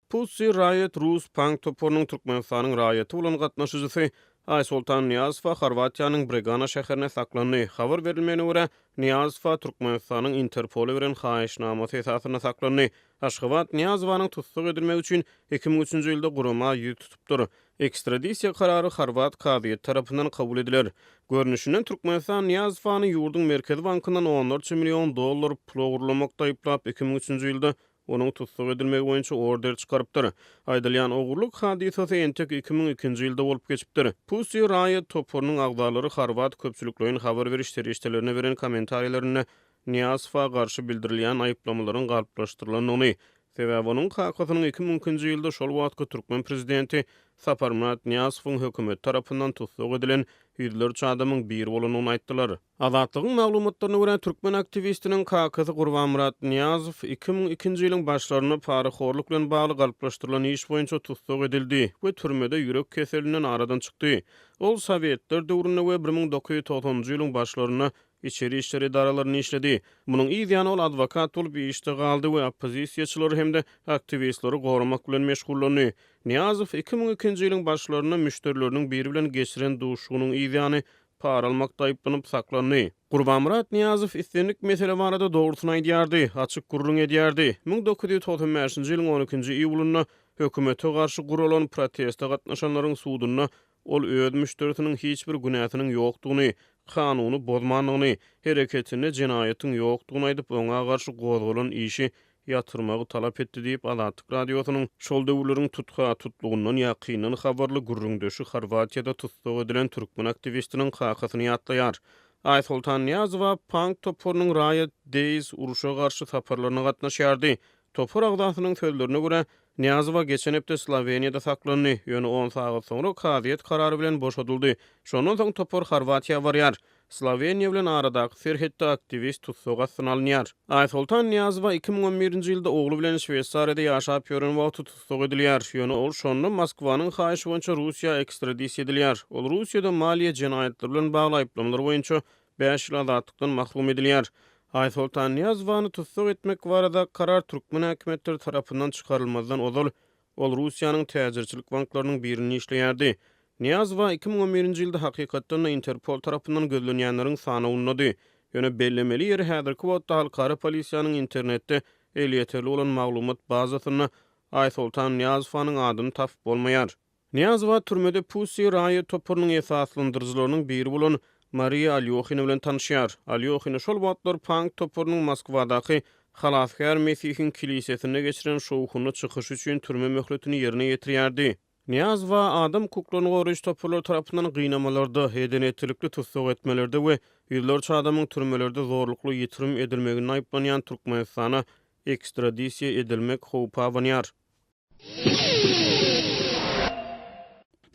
Pussy Riot rus pank toparynyň Türkmenistanyň raýaty bolan gatnaşyjysy Aýsoltan Nyýazowa Horwatiýanyň Bregana şäherinde saklandy. Habar berilmegine görä, Nyýazowa Türkmenistanyň Interpola beren haýyşnamasy esasynda saklandy. Aşgabat Nyýazowanyň tussag edilmegi üçin 2003-nji ýylda gurama ýüz tutupdyr. Ekstradisiýa karary horwat kazyýeti tarapyndan kabul ediler. Görnüşinden, Türkmenistan Nyýazowany ýurduň Merkezi bankyndan onlarça million dollar pul ogurlamakda aýyplap, 2003-nji ýylda Onuň tussag edilmegi boýunça order çykarypdyr. Aýdylýan ogurlyk hadysasy entek 2002-nji ýylda bolup geçipdir. Pussy Riot toparynyň agzalary horwat köpçülikleýin habar beriş serişdelerine beren kommentariýalarynda Nyýazowa garşy bildirilýän aýyplamalaryň galplaşdyrylandygyny, sebäbi onuň kakasynyň 2002-nji ýylda şol wagtky türkmen prezidenti Saparmyrat Nyýazowyň hökümeti tarapyndan tussag edilen ýüzlerçe adamyň biri bolandygyny aýtdylar. Azatlygyň maglumatlaryna görä, türkmen aktiwistiniň kakasy Gurbanmyrat Nyýazow 2002-nji ýylyň başlarynda parahorluk bilen bagly galplaşdyrylan iş boýunça tussag edildi we türmede ýürek keselinden aradan çykdy. Ol sowetler döwründe we 1990-njy ýylyň başlarynda içeri işler edaralarynda işledi. Munuň yz ýany ol adwokat bolup işde galdy we oppozisiýaçylary hem-de aktiwistleri goramak bilen meşgullandy. Nyýazow 2002-nji ýylyň başlarynda müşderileriniň biri bilen geçiren duşuşygynyň yz ýany para almakda aýyplanyp saklandy. Gurbanmyrat Nyýazow islendik mesele barada dogrusyny aýdýardy, açyk gürrüň edýärdi. 1995-nji ýylyň on ikinji iýulynda hökümete garşy guralan proteste gatnaşanlaryň sudunda ol öz müşderisiniň hiç bir günäsiniň ýokdugyny, kanuny bozmandygyny, hereketinde jenaýatyň ýokdugyny aýdyp, oňa garşy gozgalan işi ýatyrmagy talap etdi diýip, Azatlyk Radiosynyň şol döwürleriň tutha-tutlugyndan ýakyndan habarly gürrüňdeşi Horwatiýada tussag edilen türkmen aktiwistiniň kakasyny ýatlaýar. Aýsoltan Nyýazowa punk toparynyň Riot Days urşa garşy saparlaryna gatnaşýardy. Topar agzasynyň sözlerine görä, Nyýazowa geçen hepde Sloweniýada saklandy, ýöne on sagat soňra kazyýet karary bilen boşadyldy. Şondan soň topar Horwatiýa barýar. Sloweniýa bilen aradaky serhetde aktiwist tussag astyna alynýar. Aýsoltan Nyýazowa 2011-nji ýylda ogly bilen Şweýsariýada ýaşap ýören wagty tussag edilýär. Ýöne ol şonda Moskwanyň haýyşy boýunça Russiýa ekstradisiýa edilýär. Ol Russiýada maliýe jenaýatlary bilen bagly aýyplamalar boýunça bäş ýyl azatlykdan mahrum edilýär. Aýsoltan Nyýazowany tussag etmek baradaky karar türkmen häkimiýetleri tarapyndan çykarylmazdan ozal Ol Russiýanyň täjirçilik banklarynyň birinde işleýärdi. Nyýazowa 2011-nji ýylda hakykatdan-da Interpol tarapyndan gözlenýänleriň sanawyndady. Ýöne bellemeli ýeri häzirki wagtda halkara polisiýanyň internetde elýeterli bolan maglumat bazasynda Aýsoltan Nyýazowanyň adyny tapyp bolmaýar. Nyýazowa türmede Pussy Riot toparynyň esaslandyryjylarynyň biri bolan Mariýa Alýohina bilen tanyşýar. Alýohina şol wagtlar pank toparynyň Moskwadaky Halasgär Mesihiň kilisesinde geçiren şowhunly çykyşy üçin türme möhletini ýerine ýetirýärdi. Nyýazowa adam hukuklaryny goraýjy toparlar tarapyndan gynamalarda, eden-etdilikli tussag etmelerde we ýüzlerçe adamyň türmelerde zorlukly ýitirim edilmeginde aýyplanýan Türkmenistana ekstradisiýa edilmek howpy abanýar.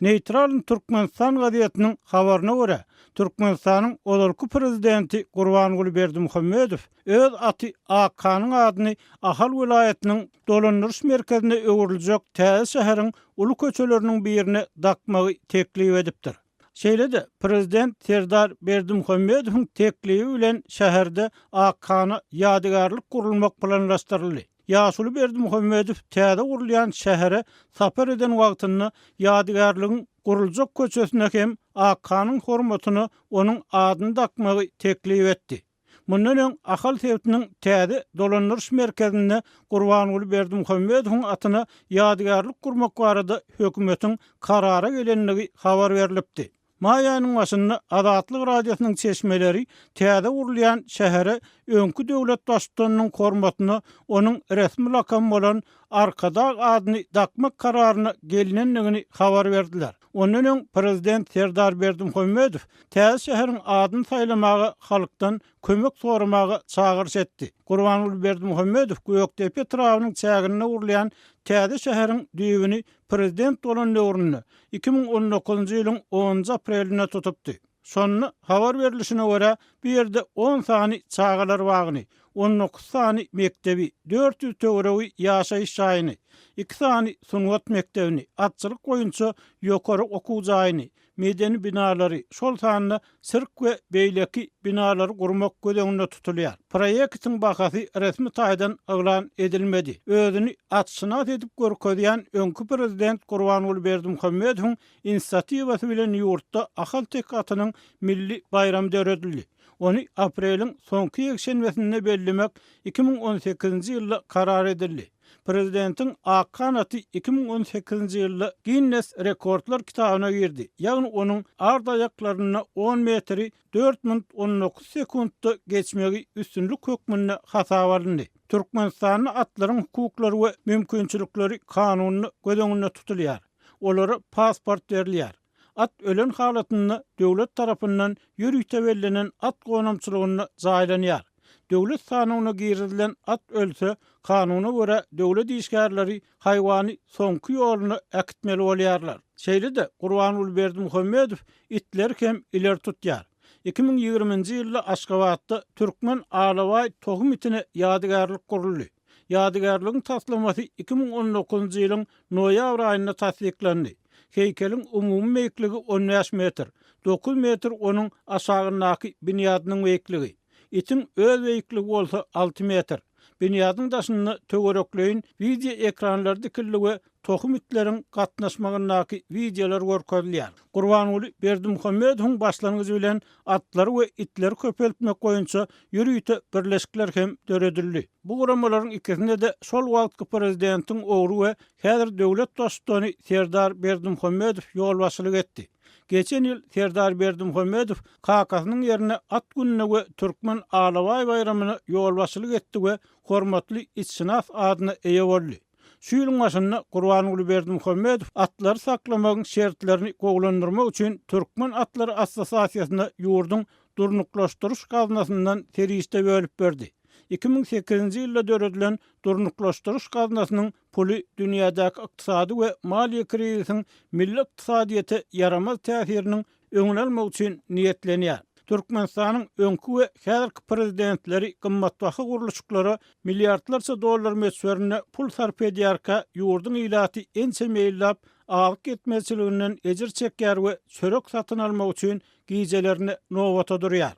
Neýtralny Türkmenistan gazetiniň habaryna görä, Türkmenistanyň ozalky prezidenti Gurbanguly Berdimuhamedow öz aty Akhanyň adyny Ahal welaýatynyň dolandyryş merkezine öwrüljek täze şäheriň uly köçeleriniň birine dakmagy teklip edipdir. Şeýle-de, prezident Serdar Berdimuhamedowyň teklibi bilen şäherde Akhana ýadygärlik gurulmak planlaşdyryldy. Ýaşuly Berdimuhamedow täze gurulýan şähere sapar eden wagtynda ýadygärligiň guruljak köçesine hem Akhanyň hormatyna onuň adyny dakmagy teklip etdi. Mundan öň Ahal sebitiniň täze dolandyryş merkezinde Gurbanguly Berdimuhamedowyň atyna ýadygärlik gurmak barada hökümetiň karara gelendigi habar berlipdi. Maý aýynyň başynda Azatlyk Radiosynyň çeşmeleri täze gurulýan şähere öňki döwlet baştutanynyň hormatyna onuň resmi lakamy bolan Arkadag adyny dakmak kararyna gelnendigini habar berdiler. Ondan öň prezident Serdar Berdimuhamedow täze şäheriň adyny saýlamaga halkdan kömek soramaga çagyryş etdi. Gurbanguly Berdimuhamedow Gökdepe etrabynyň çäginde gurulýan täze şäheriň düýbüni prezident bolan döwründe, 2019-njy ýylyň onunjy aprelinde tutupdy. Şonda habar berlişine görä, bu ýerde on sany çagalar bagyny, 19 sany mekdebi, 400 töweregi ýaşaýyş jaýyny, iki sany sungat mekdebini, atçylyk boýunça ýokary okuw jaýyny, medeni binalary, şol sanda sirk we beýleki binalary gurmak göz öňünde tutulýar. Proýektiň bahasy resmi taýdan yglan edilmedi. Özüni atşynas edip görkezýän öňki prezident Gurbanguly Berdimuhamedowyň inisiatiwasy bilen ýurtda ahalteke atynyň milli baýramy döredildi. Ony apreliň soňky ýekşenbesinde bellemek 2018-nji ýylda karar edildi. Prezidentiň Akhan aty 2018-nji ýylda Ginnes rekordlar kitabyna girdi, ýagny onuň ard aýaklarynda on metri dört minut 19 sekuntda geçmegi üstünlik hökmünde hasaba alyndy. Türkmenistanda atlaryň hukuklary we mümkinçilikleri kanunda göz öňünde tutulýar. Olara pasport berilýär. At ölen halatynda döwlet tarapyndan ýörite bellenen at gonamçylygynda jaýlanýar. Döwlet sanawyna girizilen at ölse, kanuna görä döwlet işgärleri haýwany soňky ýoluna äkitmeli bolýarlar. Şeýle-de, Gurbanguly Berdimuhamedow itleri hem ileri tutýar. 2020-nji ýylda Aşgabatda türkmen alabaý tohum itine ýadygärlik guruldy. Ýadygärligiň taslamasy 2019-njy ýylyň noýabr aýynda tassyklandy. Heýkeliň umumy beýikligi 15 metr, 9 metr onuň aşagyndaky binýadynyň beýikligi. Itiň öz beýikligi bolsa 6 metr. Binýadyň daşynda töwerekleýin wideo ekranlary dikildi we tohum itleriň gatnaşmagyndaky wideolar görkezilýär. Gurbanguly Berdimuhamedowyň başlangyjy bilen atlary we itleri köpeltmek boýunça ýörite birleşikler hem döredildi. Bu guramalaryň ikisinde-de şol wagtky prezidentiň ogly we häzir döwlet baştutany Serdar Berdimuhamedow ýolbaşçylyk etdi. Geçen ýyl Serdar Berdimuhamedow kakasynyň ýerine At gününe we Türkmen alabaý baýramyna ýolbaşçylyk etdi we hormatly itşynas adyna eýe boldy. Şu ýylyň başynda Gurbanguly Berdimuhamedow atlary saklamagyň şertlerini gowulandyrmak üçin Türkmen atlary assosiasiýasyna ýurduň Durnuklaşdyryş gaznasyndan serişde bölüp berdi. 2008-nji ýylda döredilen Durnuklaşdyryş gaznasynyň puly dünýädäki ykdysady we maliýe krizisiň milli ykdysadyýete ýaramaz täsiriniň öňüni almak üçin niýetlenýär. Türkmenistanyň öňki we häzirki prezidentleri gymmatbaha gurluşyklara milliardlarça dollar möçberinde pul sarp edýärkä, ýurduň ilaty ençeme ýyllap azyk ýetmezçiliginden ejir çekýär we çörek satyn almak üçin gijelerine nobata durýar.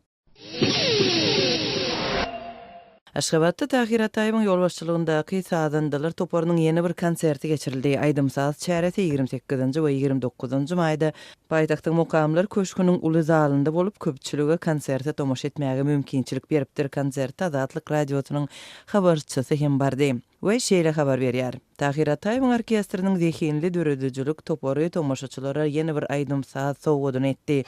Aşgabatda Tahyr Ataýewiň ýolbaşçylygyndaky sazandalar toparynyň ýene bir konserti geçirildi. Aýdym-saz çäresi 28-nji we 29-njy maýda paýtagtyň Mukamlar köşgüniň uly zalynda bolup, köpçülige konserte tomaşa etmäge mümkinçilik beripdir. Konserte Azatlyk Radiosynyň habarçysy hem bardy. We şeýle habar berýär, Tahyr Ataýewiň orkestriniň zehinli döredijilik topary tomaşaçylara ýene bir aýdym-saz sowgadyny etdi.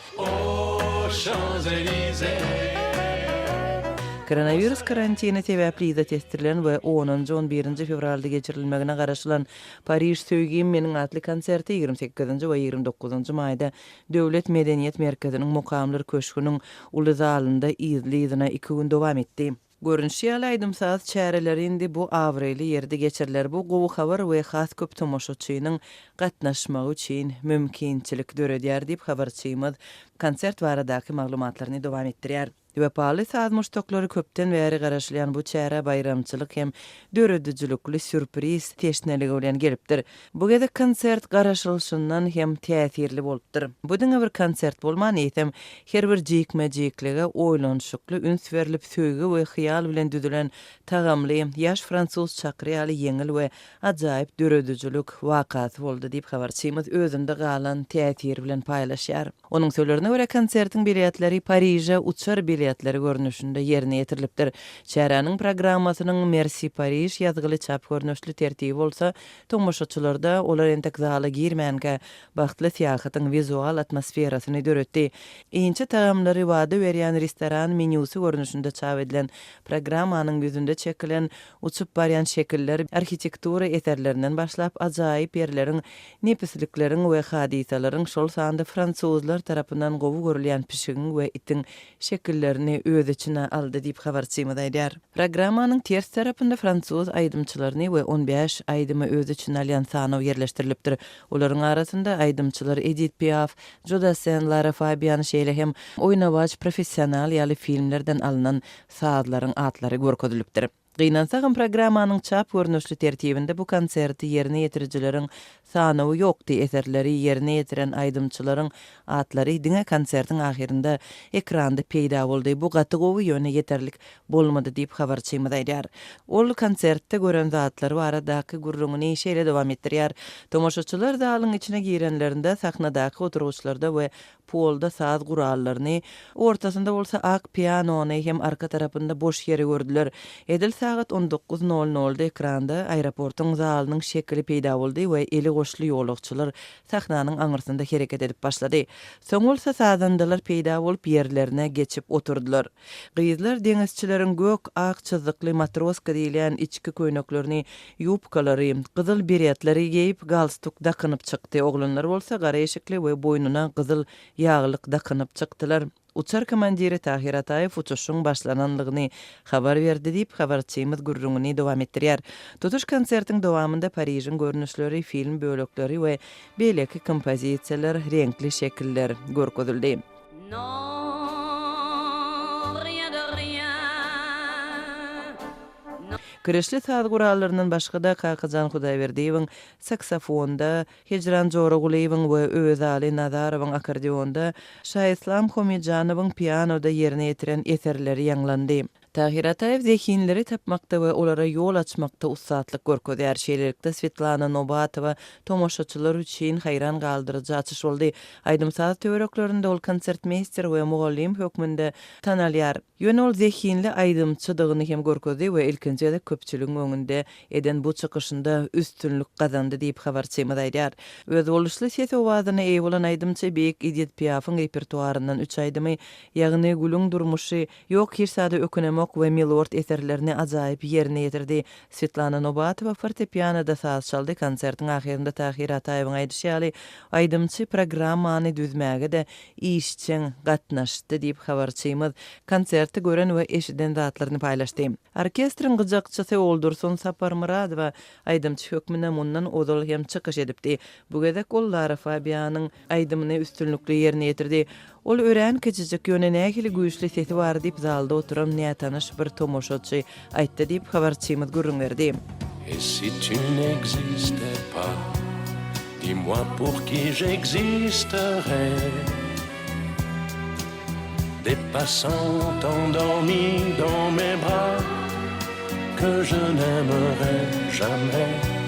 Koronawirus karantini sebäpli yza tesdirilen we onunjy, on birinji fewralda geçirilmegine garaşylan Pariž söýgim meniň atly konserti 28-nji we 29-njy maýda Döwlet medeniýet merkeziniň Mukamlar köşgüniň uly zalynda yzly-yzyna iki gün dowam etdi. Görnüşi ýaly, aýdym-saz çäreleri indi bu abraýly ýerde geçiriler. Bu gowy habar we has köp tomaşaçynyň gatnaşmagy üçin mümkinçilik döredýär diýip, habarçymyz konsert baradaky maglumatlaryny dowam etdirýär. Wepaly saz muşdaklary köpden bäri garaşylýan bu çärä baýramçylyk hem döredijilikli sýurpriz teşneligi bilen gelipdir. Bu gezek konsert garaşylyşyndan hem täsirli bolupdyr. Bu diňe bir konsert bolman, eýsem, her bir jikme-jiklige oýlanyşykly üns berlip, söýgi we hyýal bilen düzülen tagamly, ýaş fransuz çakyry ýaly ýeňil we ajaýyp döredijilik wakasy boldy diýip, habarçymyz özünde galan täsir bilen paýlaşýar. Onuň sözlerine görä, konsertiň biletleri Pariže uçar biletleri görnüşinde ýerine ýetirilipdir. Çäräniň programmasynyň Merci Pariž ýazgyly çap görnüşli tertibi bolsa, tomaşaçylarda olar entek zala girmänkä, bagtly syýahatyň wizual atmosferasyny döretdi. Inçe tagamlary wada berýän restoran menýusy görnüşinde çap edilen programmanyň ýüzünde çekilen uçup barýan şekiller arhitektura eserlerinden başlap ajaýyp ýerleriň Nepislikleriň we hadysalaryň, şol sanda fransuzlar tarapyndan gowy görülýän pişigiň we itiň şekillerini öz içine aldy diýip, habarçymyz aýdýar. Programmanyň ters tarapynda fransuz aýdymçylaryny we 15 aýdymy öz içine alýan sanaw ýerleşdirilipdir. Olaryň arasynda aýdymçylar Edit Piaf, Jo Dassen, Lara Fabian, şeýle hem Oýnawaç professional ýaly filmlerden alnan sazlaryň atlary görkezilipdir. Gynansagam programmanyň çap görnüşli tertibinde bu konserti ýerine ýetirijileriň sanawy ýokdy, eserleri ýerine ýetiren aýdymçylaryň atlary diňe konsertiň ahyrynda ekranda peýda boldy. Bu gaty gowy, ýöne ýeterlik bolmady diýip habarçymyz aýdýar. Ol konsertde gören zatlary baradaky gürrüňini şeýle dowam etdirýär, Tomaşaçylar zalyň içine girenlerinde sahnadaky oturgyçlarda we Polda saz gurallaryny, ortasynda bolsa ak pianony hem arka tarapynda boş ýeri gördüler. Edil sagat on dokuz nol nolda ekranda aeroportuň zalynyň şekili peýda boldy we eli goşly ýolagçylar sahnanyň aňyrsynda hereket edip başlady. Soň bolsa sazandalar peýda bolup ýerlerine geçip oturdylar. Gyzlar deňizçileriň gök, ak çyzykly matroska diýilýän içki köýneklerini, ýubkalary, gyzyl beretleri geýip, galstuk dakynyp çykdy. Oglanlar bolsa gara eşikli we boýnuna gyzyl ýaglyk dakynyp çykdylar. Uçar komandiri Tahyr Ataýew uçuşyň başlananlygyny habar berdi diýip, habarçymyz gürrüňini dowam etdirýär. Tutuş konsertiň dowamynda Parižiň görnüşleri, film bölekleri we beýleki kompozisiýalar, reňkli şekiller görkezildi. Kirişli saz gurallaryndan başga-da Kakajan Hudaýberdiýewiň saksofonda, Hijran Joragulyýewiň we Öwezaly Nazarowyň akkordeonda, Şaislam Homyjanowyň pianoda ýerine ýetiren eserleri ýaňlandy. Tahyr Ataýew zehinleri tapmakda we olara ýol açmakda ussatlyk görkezýär. Şeýlelikde, Swetlana Nobatowa tomaşaçylar üçin haýran galdyryjy açyş boldy. Aýdym-saz töwereklerinde ol konsertmeýster we mugallym hökmünde tanalýar. Ýöne ol zehinli aýdymçydygyny hem görkezdi we ilkinji gezek köpçüligiň öňünde eden bu çykyşynda üstünlik gazandy diýip, habarçymyz aýdýar. Özboluşly ses-owazyna eýe bolan aýdymçy beýik Edit Piafyň repertuaryndan üç aýdymy, ýagny Gülüň durmuşy, Ýok, hiç zada ökünemok we Milord eserlerini ajaýyp ýerine ýetirdi. Swetlana Nobatowa fortepianoda saz çaldy. Konsertiň ahyrynda Tahyr Ataýewiň aýdyşy ýaly, aýdymçy programmany düzmäge-de işjeň gatnaşdy diýip, habarçymyz konsertde gören we eşiden zatlaryny paýlaşdy. Orkestriň gyjakçysy Oldursun Saparmyradowa aýdymçy hökmünde mundan ozal hem çykyş edipdi. Bu gezek ol Lara Fabianyň aýdymyny üstünlikli ýerine ýetirdi. Ol örän kiçijik, ýöne nähili güýçli sesi bar diýip, zalda oturan nätanyş bir tomaşaçy aýtdy diýip, habarçymyz gürrüň berdi. Et si tu n'existais pas, dis-moi pour qui j'existerais Des passants endormis dans mes bras que je n'aimerai jamais.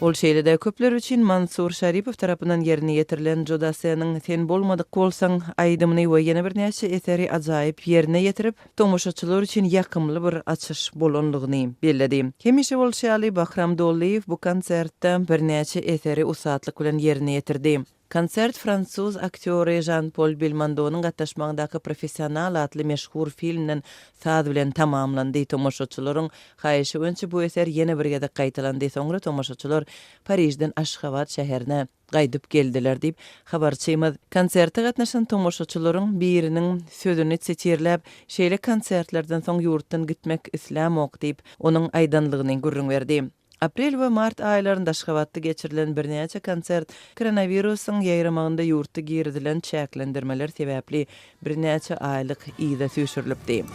Ol şeýle-de köpler üçin Mansur Şaripow tarapyndan ýerine ýetirilen Jo Dasseniň Sen bolmadyk bolsaň aýdymyny we ýene birnäçe eseri ajaýyp ýerine ýetirip, tomaşaçylar üçin ýakymly bir açyş bolanlygyny belledi. Hemişe bolşy ýaly, Bahram Dollyýew bu konsertde birnäçe eseri ussatlyk bilen ýerine ýetirdi. Konsert fransuz aktýory Žan-Pol Belmondonyň gatnaşmagyndaky Professional atly meşhur filmden saz bilen tamamlandy. Tomaşaçylaryň haýyşy boýunça bu eser ýene bir gezek gaýtalandy. Soňra tomaşaçylar Parižden Aşgabat şäherine gaýdyp geldiler diýip, habarçymyz konserte gatnaşan tomaşaçylaryň biriniň sözüni sitirläp, şeýle konsertlerden soň ýurtdan gitmek islämok diýip, onuň aýdanlygyny gürrüň berdi. Aprel we mart aýlarynda Aşgabatda geçirilen birnäçe konsert koronawirusyň ýaýramagynda ýurtda girizilen çäklendirmeler sebäpli birnäçe aýlyk yza süýşürilipdi.